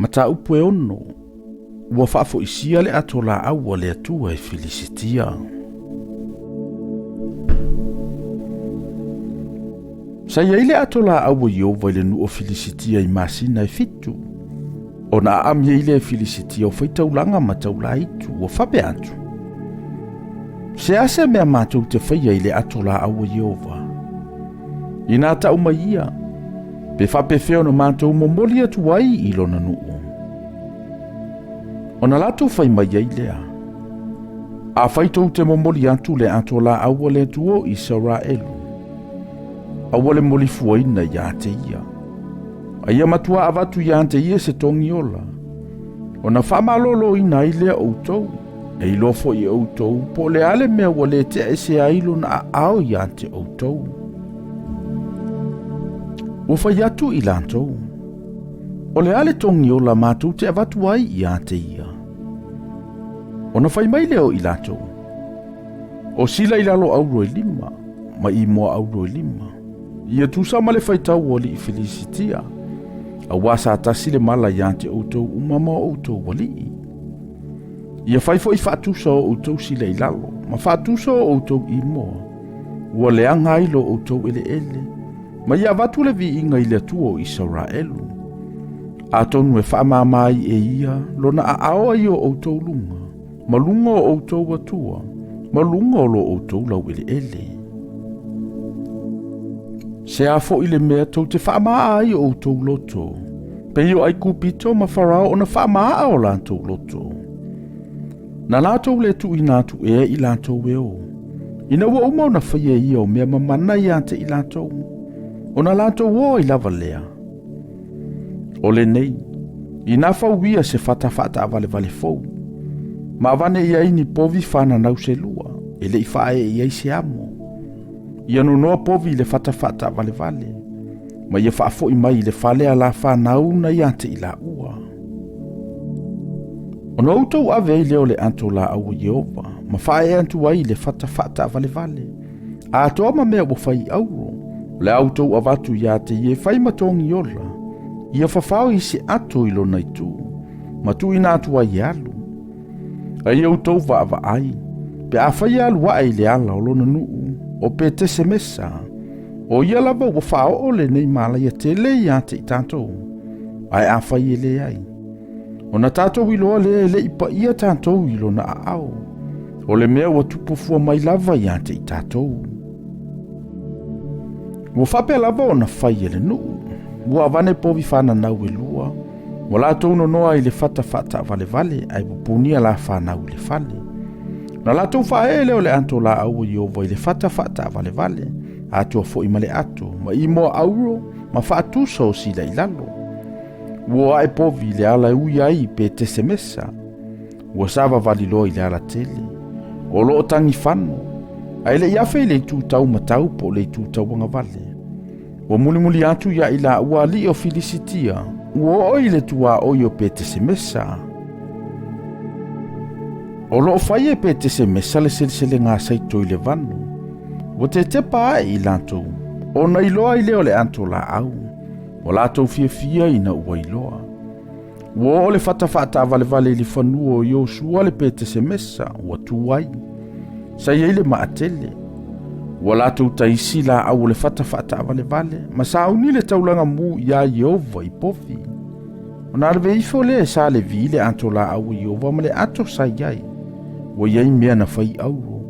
Mataupu e 6, Ua faafoisia le ato laau a le Atua e Filisitia. Sa i ai le ato laau a Ieova i le nuu o Filisitia i masina e fitu, ona aami ai lea e Filisitia o faitaulaga ma taulaitu, ua faapea atu, Se a se mea matou te faia i le ato laau a Ieova? Inā tau mai ia, pe faapefea ona matou momoli atu ai i lona nuu. Ona latou fai mai ai lea, Afai tou te momoli atu le ato laau a le Atua o Isaraelu, aua le molifuaina ia te ia. A ia matua avatu ia te ia se togi ola, ona faamaloloina ai lea outou, e iloa foi e outou po o le a le mea ua le tea ese ai lona aao ia te outou. Ua fai atu i latou, O le a le togi ola matou te avatu ai ia te ia? Ona fai mai lea o i latou, O sila i lalo auro e lima, ma i moa auro e lima. Ia tusa ma le faitau o alii Filisitia, auā sa tasi le mala ia te outou uma ma o outou alii. Ia fai foi faatusa o outou sila i lalo, ma faatusa o outou imoa, ua leaga ai lo outou eleele, ma ia avatu le viiga i le Atua o Isaraelu. Atonu e faamama ai e ia lona aao ai o outou luga, ma luga o outou atua, ma luga o lo outou laueleele. Se a foi le mea tou te faamaa ai o outou loto, pei o Aikupito ma Farao ona faamaa o latou loto. Na latou le tuuina atu ea i latou e o, ina ua uma ona faia ia o mea mamana ia te i latou, ona latou o ai lava lea. O lenei, inā fauia se fata faataavalevale fou, ma avane i ai ni povi fananau se lua, e le i faaee i ai se amo. Ia nonoa povi i le fata faataavalevale, ma ia faafoi mai i le fale a la fanau na ia te i laua. Ona outou ave ai lea o le ato laau a Ieova, ma faaee atu ai i le fata faataavalevale, atoa ma mea ua fai i auro, o le a outou avatu ia te ia e fai ma togi ola, ia fafao i se ato i lona itu, ma tuuina atu ai e alu. A ia outou vaavaai, pe afai e alu ae i le ala o lona nuu, o Petesemesa, o ia lava ua faaoo lenei malaia tele ia te i tatou, ae afai e leai, ona tatou iloa lea e le i paia tatou i lona aao, o le mea ua tupu fua mai lava ia te i tatou. Ua faapea lava ona fai e le nuu, ua avane povi fananau e lua, ua latou nonoa i le fata faataavalevale ae pupunia la fanau i le fale. Na latou faaee lea o le ato laau a Ieova i le fata faataavalevale, atoa foi ma le ato, ma imoa auro, ma faatusa o sila i lalo. Ua ae povi i le ala e ui ai i Petesemesa, ua savavali loa i le alatele. O lo o tagifano, ae le i afe i le itu tau matau po o le itu tauagavale. Ua mulimuli atu ia i laua alii o Filisitia, ua oo i le tuaoi o Petesemesa. O lo o fai e Petesemesa le seleselega a saito i le vanu. Ua tetepa ae i latou, ona iloa ai lea o le ato laau. Ua latou fiafia ina ua iloa. Ua oo le fata faataavalevale i le fanua o Iosua le Petesemesa ua tu ai. Sa i ai le maatele. Ua latou taisi laau o le fata faataavalevale ma sauni le taulaga mu iā Ieova i povi. Ona alave ifo lea e sa Levi le ato laau a Ieova ma le ato sa i ai. Ua i ai mea na fai auro.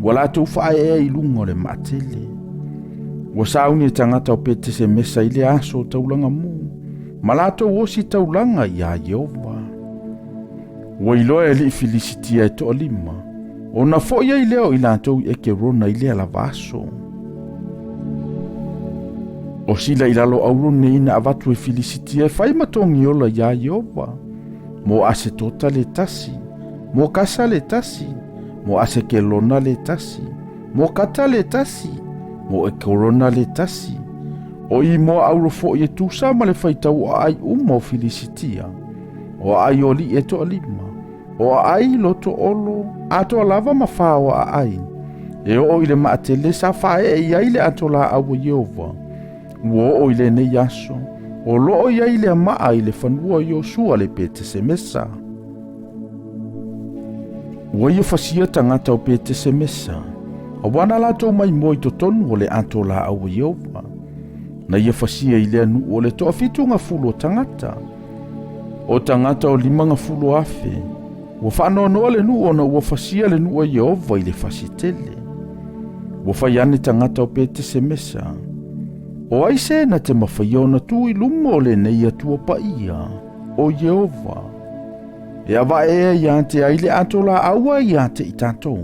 Ua latou faaeaea i luga o le maatele. Ua sauni e tagata o Petesemesa i le aso o taulaga mu, ma latou osi taulaga iā Ieova. Ua iloa e alii Filisitia e toalima, ona foi ai lea o i latou i Ekerona i lea lava aso. O sila i lalo auro nei na avatu e Filisitia e fai ma togiola iā Ieova, mo Asetota le tasi, mo Kasa le tasi, mo Asekelona le tasi, mo Kata le tasi, mo Ekorona le tasi. O i moa auro foi e tusa ma le faitau o aai uma o Filisitia, o aai o alii e toalima, o aai loto olo, atoa lava ma fa o aai, e oo i le maatele sa faaee i ai le ato laau a Ieova, ua oo i lenei aso, O lo o i ai lea maa i le fanua o Iosua le Petesemesa. Ua ia fasia tagata o Petesemesa, auā na latou maimoa i totonu o le ato laau a Ieova. Na ia fasia i lea nuu o le toafitugafulu o tagata. O tagata o 50,000, ua faanoanoa le nuu ona ua fasia le nuu a Ieova i le fasi tele. Ua fai ane tagata o Petesemesa, O ai se na te mafaia ona tu i luma o lenei Atua paia, o Ieova? E avae ea ia te ai le ato laau a ia te i tatou?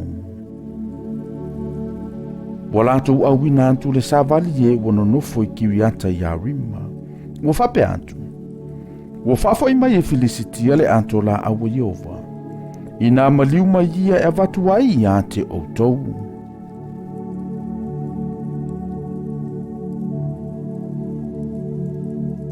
Ua latou auina atu le savali e ua nonofo i Kiriata Iarima. Ua faapea atu, Ua faafoi mai e Filisitia le ato laau a Ieova, ina maliu mai ia e avatu ai ia te outou.